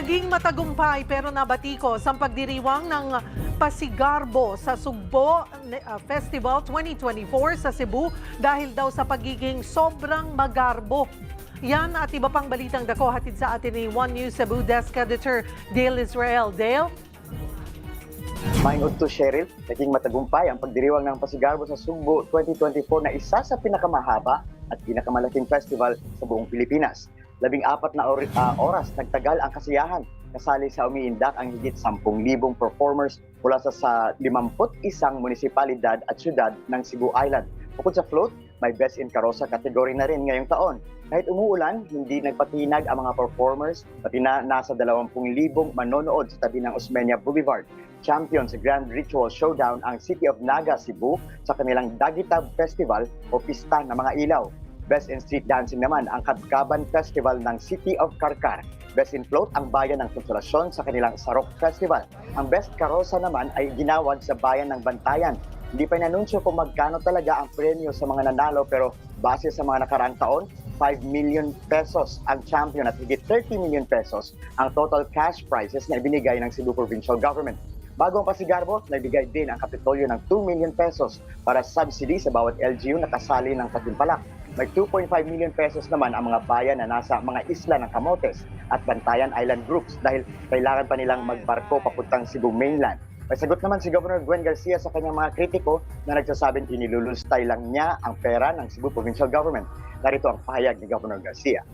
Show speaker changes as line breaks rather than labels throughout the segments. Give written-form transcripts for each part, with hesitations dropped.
Naging matagumpay pero nabatikos ang pagdiriwang ng Pasigarbo sa Sugbo Festival 2024 sa Cebu dahil daw sa pagiging sobrang magarbo. Yan at iba pang balitang dako, hatid sa atin ni One News Cebu Desk Editor Dale Israel. Dale?
Maayong udto, Cheryl. Naging matagumpay ang pagdiriwang ng Pasigarbo sa Sugbo 2024 na isa sa pinakamahaba at pinakamalaking festival sa buong Pilipinas. 14 na oras nagtagal ang kasiyahan. Kasali sa umiindak ang higit 10,000 performers mula sa 51 munisipalidad at syudad ng Cebu Island. Bukod sa float, may Best in Karosa category na rin ngayong taon. Kahit umuulan, hindi nagpatinag ang mga performers, pati na nasa 20,000 manonood sa tabi ng Osmeña Boulevard. Champion sa Grand Ritual Showdown ang City of Naga, Cebu, sa kanilang Dagitab Festival o Pista ng mga Ilaw. Best in Street Dancing naman ang Kabkaban Festival ng City of Carcar. Best in Float ang bayan ng Consolacion sa kanilang Sarok Festival. Ang Best Karosa naman ay ginawad sa bayan ng Bantayan. Hindi pa inanunsyo kung magkano talaga ang premyo sa mga nanalo, pero base sa mga nakaraang taon, 5 million pesos ang champion at higit 30 million pesos ang total cash prizes na ibinigay ng Cebu Provincial Government. Bago ang Pasigarbo, nagbigay din ang Kapitolyo ng 2 million pesos para subsidy sa bawat LGU na kasali ng patimpalak. May 2.5 million pesos naman ang mga bayan na nasa mga isla ng Camotes at Bantayan Island Groups dahil kailangan pa nilang magbarko papuntang Cebu mainland. May sagot naman si Governor Gwen Garcia sa kanyang mga kritiko na nagsasabing inilulustay lang niya ang pera ng Cebu Provincial Government. Narito ang pahayag ni Governor Garcia.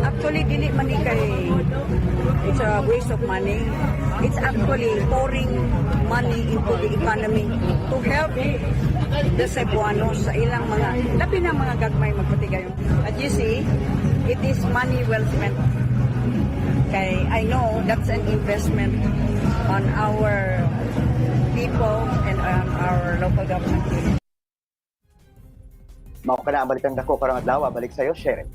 Actually, dili man ni kay it's a waste of money. It's actually pouring money into the economy to help the Cebuanos sa ilang mga, labi na mga gagmay magpatigayon. At you see, it is money well spent. Kay I know that's an investment on our people and on our local government unit.
Mao kana ang balitang dako karong adlaw. Balik sa iyo, Cheryl.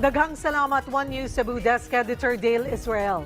Daghang salamat, One News Cebu Desk Editor Dale Israel.